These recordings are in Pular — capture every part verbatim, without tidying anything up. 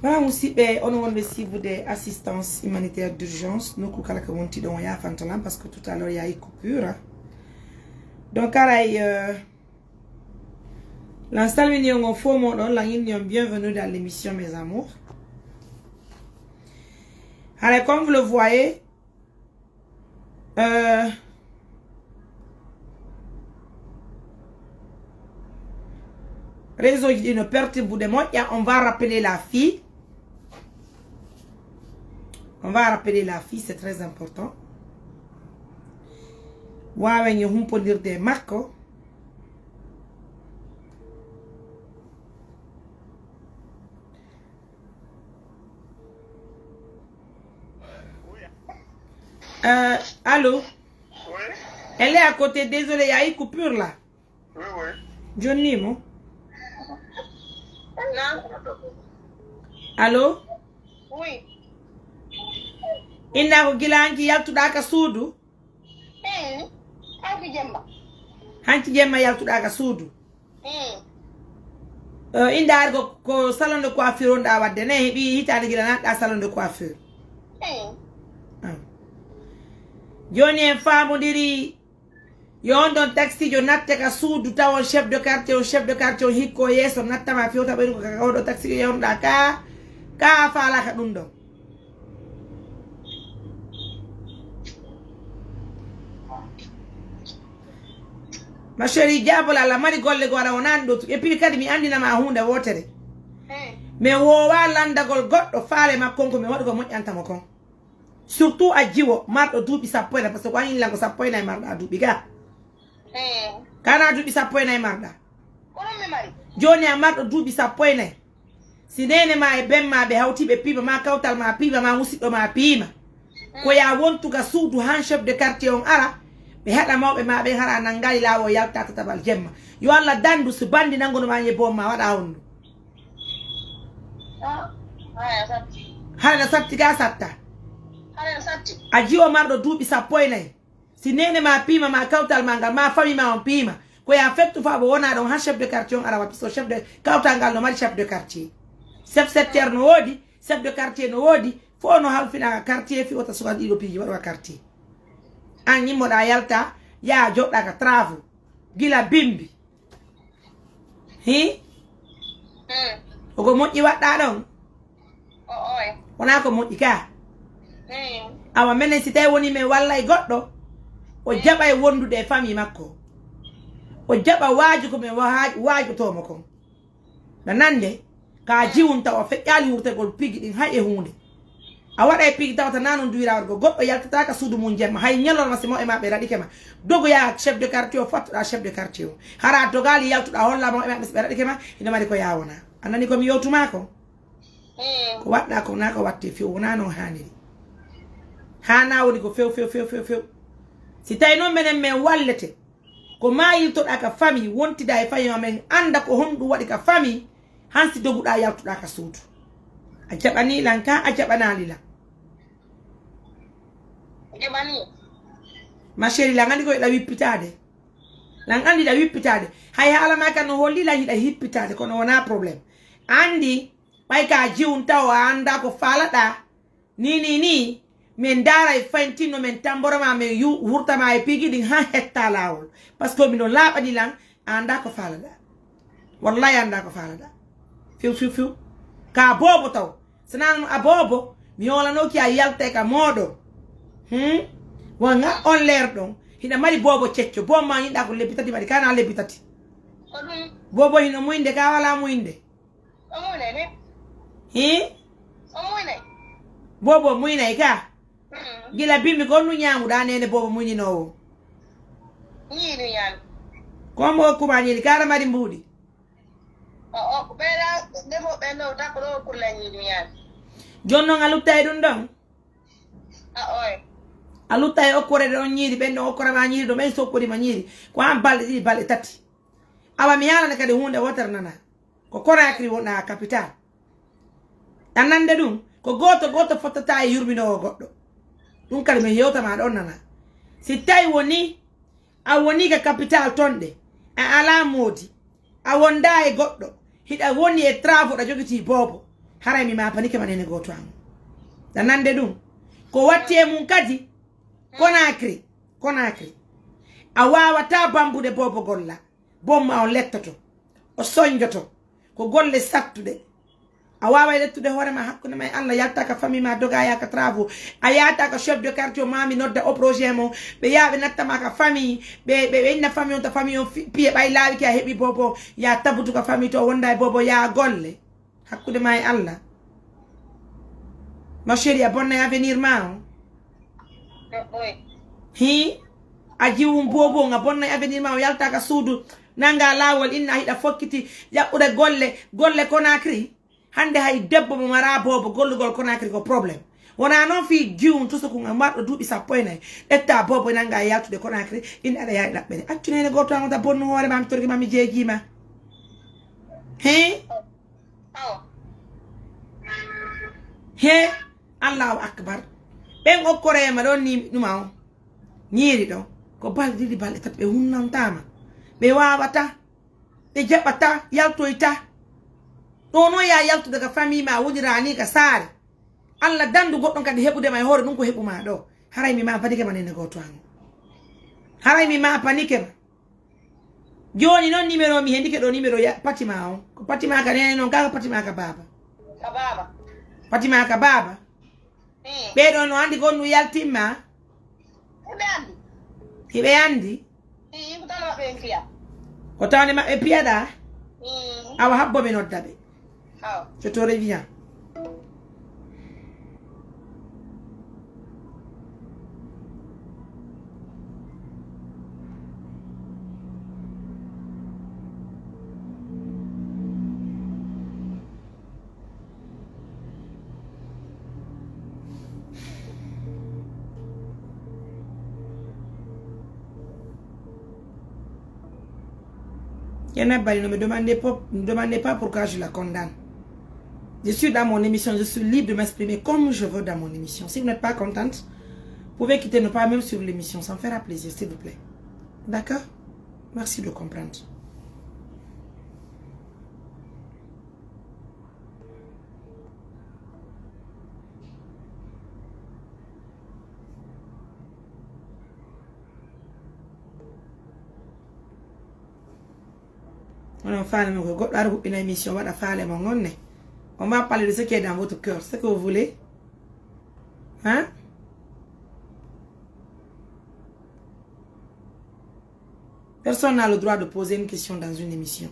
Voilà, musidɓe, on wonɓe suivre des assistances humanitaires d'urgence, nokku kala ka wonti ɗon, o yaafanta lan, parce que tout à l'heure, y a eu coupure. Donc, aray, euh, lan salmini on fof moɗon, lan inni on bienvenue dans l'émission, mes amours. Haray, comme vous le voyez, Euh, réseau ji ɗi no perturbude moƴƴa, on va rappeler la fille. On va rappeler la fille, c'est très important. Waawen yo humpondirde e makko. Euh, allô? Oui. Elle est à côté, désolé, il y a une coupure là. Oui, oui. Johnny mo. Allô? Oui. Inna ko gila hanki yaltuɗa ka suudu? Hmm. Hanki jemma. Hanki jemma yaltuɗa ka suudu? Hmm. Eh, inda ari ko, ko salon de coiffure on ɗa wadde ne, heɓi hitaande gila nan ɗa salon de coiffure. Hmm. Ah. Joni en faamodiri, yo on ɗon taxijo natte ka suudu, tawon chef de quartier on, chef de quartier on hikko yeeso nattama fewta ɓeydu ko kaka oɗo taxijo yewnuɗa ka, ka faalaka ɗum ɗon. Ma chérie, jaabol Allah mari golle goo aɗa wonani ɗo tu. Et puis kadi mi andina ma hunde wotere. Hmm. Mi woowa landagol goɗɗo faale makko on ko mi waɗu ko moƴƴanta mo kon. Surtout a jiwo marɗo duuɓi sappo e nayi, parce que ko an inlanko sappo e nayi marɗa duuɓi ga. Hmm. Kana duuɓi sappo e nayi marɗa. Ko ɗum mi mari. Joni a marɗo duuɓi sappo e nayi. Si neene ma e ben ma ɓe hawti ɓe piima ma, kawtal ma piima ma, musiɗɗo ma piima. Ko ya wontu ka suudu han chef de quartier on ara, ɓe haɗa mawɓe ma ɓen hara a nangaali laawol yalta tatabal jemma. Yo Allah dandu si bandi nanguno ma ñebbo on ma waɗa hondu. Ah, haya satti. Hara na satti ga satta. Hara na satti. A jiwo marɗo duuɓi sappo e nayi. Si neene ma piima ma kawtal ma ngal ma fami ma on piima. Ko ya fettu fa bo wona ɗon han chef de quartier on ara wa, puisque chef de kawtal ngal no mari chef de quartier. Chef secteur no woodi, chef de quartier no woodi, fof no halfina ka quartier fi wota suka ɗiɗo piiji waɗo ka quartier. An ñimmoɗa yalta, yaa joɗɗa ka travaux. Gila bimbi. Hi? Hmm. Ko moƴƴi waɗɗa ɗon? O, oy. Wonaa ko moƴƴi ka? Hmm. Awa menen si tawi woni men wallay goɗɗo, o jaɓay wondude e famille makko. O jaɓa waaju ko men wa-, waajotoo mo kon. Na nande, ka jiwun tawa feƴƴaali wurtagol pigi ɗin hay e huunde. A waɗay pigi tawata na non duwira wargo. Goɗɗo yaltata ka suudu mum jemma. Hay ñalorma si mawɓe ma ɓe raɗike ma. Dogoya chef de quartier o, fattuɗa chef de quartier o. Hara dogali yaltuɗa holla mawɓe ma ɓe raɗike ma. Ina mari ko yawona. A nani ko mi yewtuma ko? Mm. Ko waɗɗa ko na ko watte few, wona non haniri. Hana woni ko few, few, few, few, few. Si tawi non menen men wallete, ko ma yiltoɗa ka famille, wontida e famille ma, men anda ko honɗum waɗi ka famille, hansi doguɗa yaltuɗa ka suudu. A jaɓani lan ka, a jaɓanali lan. Jaɓani. Ma chérie, lan andi ko hiɗa wippitade. Lan andi hiɗa wippitade. Hay haala ma kan no holli lan hiɗa hippitade, kono wona problème. Andi, ɓay ka jiwun taw a anda ko falaɗa. Ni, ni, ni, men ndaara e fayntinno men tambora ma, men yu-, wurta ma e piiji ɗin han hetta laawol. Parce que miɗo laaɓani lan, a anndaa ko faalaɗaa. Wallahi a anndaa ko faalaɗaa. Fiw, fiw, fiw. Ka boobo taw. Sinaa non a boobo, mi hoolanooki a yaltay ka mooɗo. Hmm? Wanga on leer ɗon. Hiɗa mari boobo cecco. Boobo ma ñiɗɗaa ko lebbi tati mari. Kana lebbi tati. Ko ɗum. Boobo hino muynde ka wala muynde. O muynay de. Hii? O muynay. Boobo muynay ka? Mm. Gila bimbi ko nu ñaamuɗaa nene boobo muynoowo. Ñiiɗi ñaami. Ko mo kuma ñiiɗi, kara mari mbuuɗi. O, o, ɓeɗa defo ɓen ɗo, takko ɗo kurla ñiiɗi ñaami. Jon non a luttay ɗum ɗon? A oy. A luttay okkore ɗon ñiiɗi, ɓen ɗon okkore ma ñiiɗi, ɗo ɓen sokkori ma ñiiɗi. Ko an balɗe ɗiɗi, balɗe tati. Awa mi haalana kadi huunde wotere nana. Ko Conakry wonɗaa, capital. A nande ɗum, ko gooto gooto fottata e yurminoowo goɗɗo. Ɗum kadi mi yewtama ɗon nana. Si tawi woni, a woni ka capital ton ɗe, a alaa moodi, a wondaa e goɗɗo, hiɗa woni e travaux, ɗa jogitii boobo. Haray mi maapanike ma neene gooto an. Na nande ɗun. Ko watti e mun kadi, Conakry, Conakry. A waawataa bambude boobo golla. Bon ma on lettoto. O sonjoto. Ko golle sattuɗe. A waaway lettude hoore ma hakkunde ma e Allah, yaltaa ka famille ma, dogaa yaa ka travaux. A yahataa ka chef de quartier o, maami nodda o projet mo. Ɓe yaha ɓe natta ma ka famille. Ɓe, ɓe, ɓe inna famille on, ta famille on fi-, piye ɓay laawike a heɓi boobo. Yaa tabutu ka famille to, wonda e boobo, yaa golle. Hakkunde ma e Allah. Ma chérie, a bonnay avenir ma on. Hii, a jiwun boobo on, a bonnay avenir ma on, yaltaa ka suudu, nanga laawol, inna hiɗa fokkiti ƴaɓɓude golle, golle Conakry. Hande hay debbo mo maraa boobo, gollugol Conakry ko problème. Wonaa non fii jiwun tusukun, a marɗo duuɓi sappo e nayi, ƴetta boobo nanga yaltude Conakry, inna aɗa yaari ɗaɓɓere. Accu neene gooto an on ta bonnu hoore ma, mi torike ma, mi jeejii ma. Hii? He, Allahu akbar. Ɓen okkoree ma ɗon ni ɗuma on. Ñiiri ɗon. Ko balɗe ɗiɗi, balɗe tati ɓe hunnantaama. Ɓe waawataa. Ɓe jaɓataa, yaltoytaa. Ɗoo non yaa yaltude ka famille ma, woniraani ka saare. Allah dandu goɗɗon kadi heɓude ma e hoore ɗun ko heɓu ma ɗoo. Haray mi maapanike ma neene gooto an. Haray mi maapanike ma. Jooni non numéro mi hendike ɗoo numéro ya Patima on. Ko Patima ka neene non, kaa ko Patima ka baaba? Ka baaba. Patima ka baaba? Ii. Ɓee ɗoo no andi ko on yaltimma? Hiɓe andi. Hiɓe andi? Ii, ko tan maɓɓe en fiya. Ko tawande maɓɓe piyaɗaa? Ii. Awa habbo mi nodda ɓe. Oh. Je te reviens. Il y en a, ne me demandez pas, ne demandez pas pourquoi je la condamne. Je suis dans mon émission, je suis libre de m'exprimer comme je veux dans mon émission. Si vous n'êtes pas contente, vous pouvez quitter, ne pas même suivre l'émission, ça me fera plaisir, s'il vous plaît. D'accord? Merci de comprendre. Onon faale mon ko goɗɗo ara huɓɓina émission waɗa faale mon on ne. On va parler de ce qui est dans votre cœur, ce que vous voulez. Hein? Personne n'a le droit de poser une question dans une émission.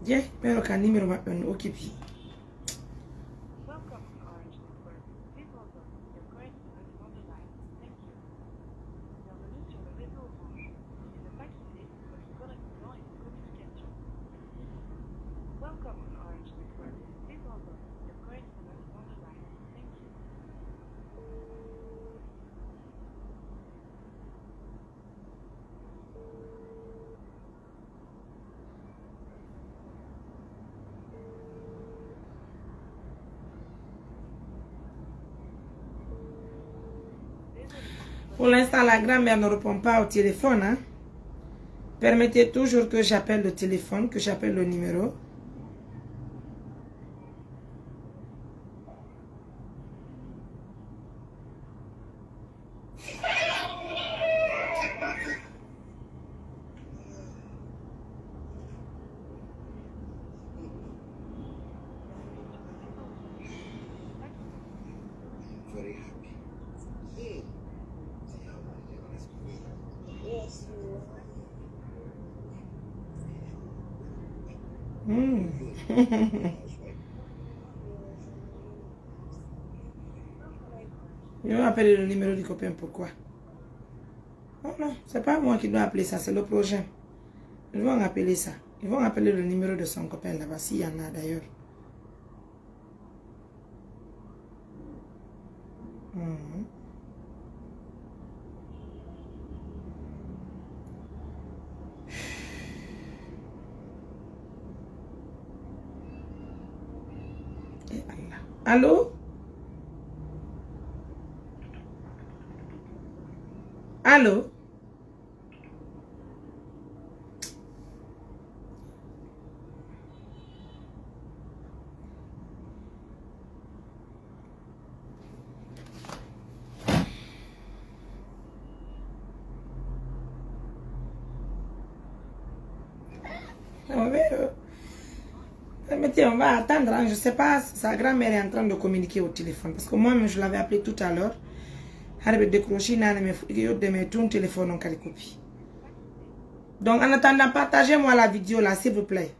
Je, pero ka numéro maɓɓe on occupé. Pour l'instant, la grand-mère ne répond pas au téléphone, hein. Permettez toujours que j'appelle le téléphone, que j'appelle le numéro. Very happy. Mm. Hmm. Ils vont appeler le numéro du copain, pourquoi? Oh non, c'est pas moi qui dois appeler ça, c'est le prochain. Ils vont appeler ça. Ils vont appeler le numéro de son copain là-bas, s'il y en a d'ailleurs. Mhm. Eh Allah. Allô? Allô? Non, mais, euh, permettez, on va attendre, hein. Je sais pas, sa grand-mère est en train de communiquer au téléphone. Parce que moi-même, je l'avais appelé tout à l'heure. Hara ɓe décroché, nane, mais fu-, yo de, mais ton téléphone, on kali coupé. Donc, en attendant, partagez-moi la vidéo là, s'il vous plaît.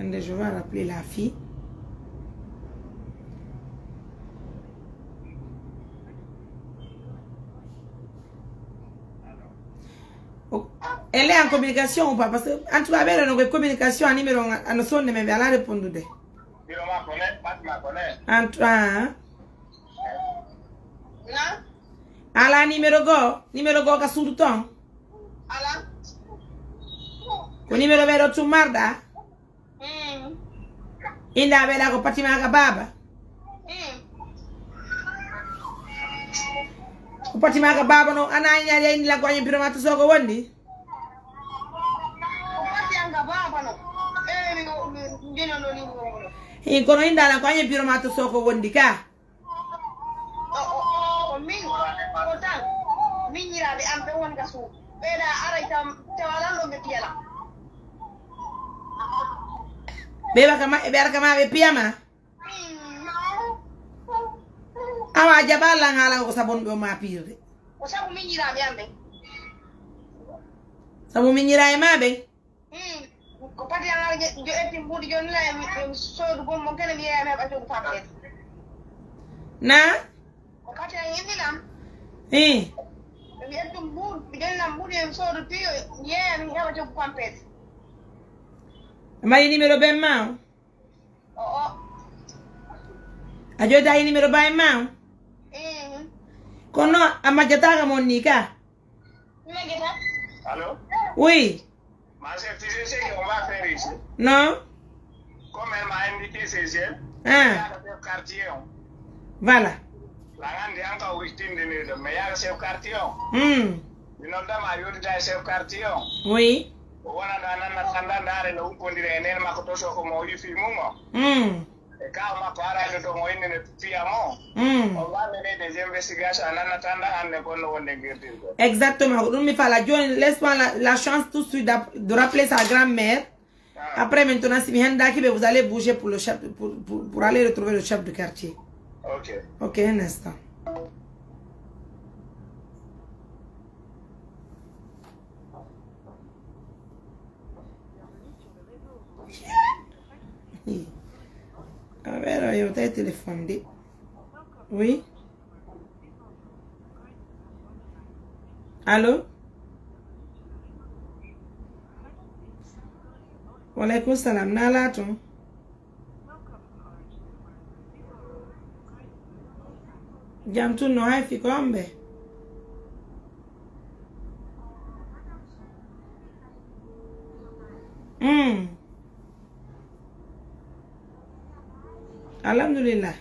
Attendez, je vais rappeler la fille. Oh, elle est en communication ou pas? Parce que, en tout cas, avec le communication en numéro, on a sonné, mais elle a répondu. En tout cas, hein? Ala numéro go, numéro go ka suudu ton. Ala. Ko numéro ɓe ɗo tummarɗa? Mm. Inda ɓe ɗa ko Fatima ka baba. Mm. Ko Fatima ka baba no, ana ina ya indi la ko anyi piroma to soko wondi. Ko Fatima ka baba no. Eh, mi, mi, mi, no, no, ni, no, no. Hin kono inda la ko anyi piroma to soko wondi ka. O, o, o, o min, ko tan, miñiraaɓe am ɓe woni ka suudu. Ɓeyda aray taw, tawa lan ɗo ɓe piyana. Ɓe waka ma, ɓe ara ka ma ɓe piyama. Mm. Awa jaɓa lan haala ko sabon ɓe o ma pirde. Ko sabu miñiraaɓe am ɓe. Sabu miñiraaɓe ma ɓe. Hmm. Ko pati an ara je-, jo etti mbuuɗi jooni la, em, em soodu gom mon kene, mi yeeya mi heɓa coggu pampet. Na? Ko pati an inni lam. Eh. Mi ettu mbuuɗi, mi joni lam mbuuɗi, em soodu piyo, mi yeeya mi heɓa coggu pampet. A mari numéro ben ma o? O, o. A jooɗi e numéro baay ma o? Eh. Kono a majjataaka mon ni ka? Allô? Oui. Ma chef, tu sais ce qu'on va faire ici? Non. Comme elle m'a indiqué ses yeux, ah. Il y a le chef quartier, hein. Voilà. La grande, il y a encore huit, mais il y a le chef quartier, hein. Hmm. Mi nodda ma, a yewtida e chef quartier, hein. Oui. O wona ɗo a nanna tanda ndaare no humpondira e nene makko to soko mo wifi mum o. Hmm. E kaaw makko araade ɗo mo innene piya mo. Mm. On va mener des investigations, a nannata annda hannde bonno wonde ngirdirgol. Exactement. Ko ɗum mi fala. Jooni, laisse-moi la, la chance tout de suite d'ap-, de rappeler sa grand-mère. Ah. Après, maintenant, si mi hendaaki ɓe, vous allez bouger pour le chef, pour, pour, pour aller retrouver le chef de quartier. Ok. Ok, un instant. A ver, yo, te téléphone de. Oui. Allô? Waleykum salam. Na laato? Jam tun no hay fi ko ambe. Mm. Alhamdulillah.